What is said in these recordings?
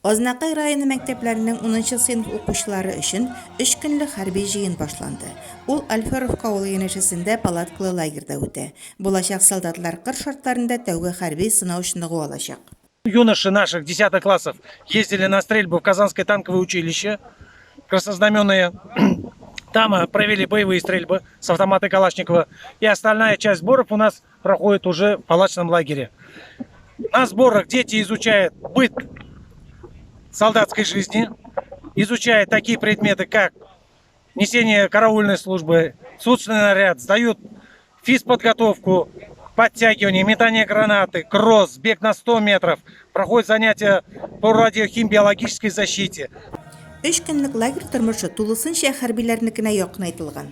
Азнакай районы мәктәпләренең унынчы сыйныф укучылары өчен өч көнлек хәрби җыен башланды. Ул Алферовка авылы янәшәсендә палаткалы лагерьда үтә. Булачак солдатлар кыр шартларында тәүге хәрби сынау-чыныгу алачак. Юноши наших десятых классов ездили на стрельбу в Казанское танковое училище, краснознаменные. Там э, провели боевые стрельбы с автомата Калашникова. И остальная часть сборов у нас проходит уже в палаточном лагере. На сборах дети изучают быт солдатской жизни, изучают такие предметы, как несение караульной службы, суточный наряд, сдают физподготовку, подтягивание, метание гранаты, кросс, бег на 100 метров, проходят занятия по радиохимбиологической защите. Өч көнлек лагерь тормышы тулысынча хәрбиләрнекенә якынайтылган.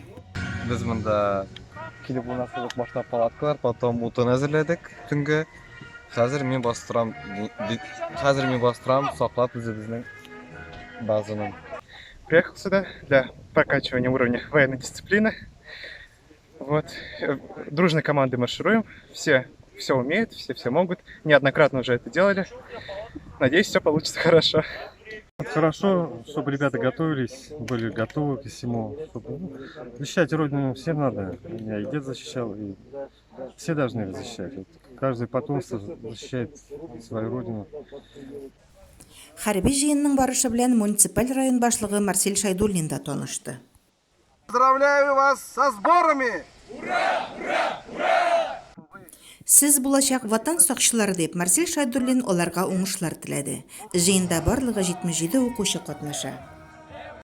Без монда килеп урнаштырдык башта палаткалар, потом утын әзерләдек төнгә. Хәзер мин бастырам, хәзер мин бастырам, саклап үзебезнең базаны. Приехал сюда для прокачивания уровня военной дисциплины. Вот. Дружной командой маршируем. Все все умеют, все все могут. Неоднократно уже это делали. Надеюсь, все получится хорошо. Хорошо, чтобы ребята готовились, были готовы ко всему. Чтобы, ну, защищать родину всем надо. Меня и дед защищал, и все должны защищать. Вот каждое потомство защищает свою родину. Хәрби җыенның барышы белән муниципаль район башлыгы Марсель Шәйдуллин да танышты. Поздравляю вас со сборами! Ура! Ура! Ура! Сез булачак Ватан сакчылары, дип Марсель Шәйдуллин аларга уңышлар теләде. Җыенда барлыгы 77 укучы катнаша.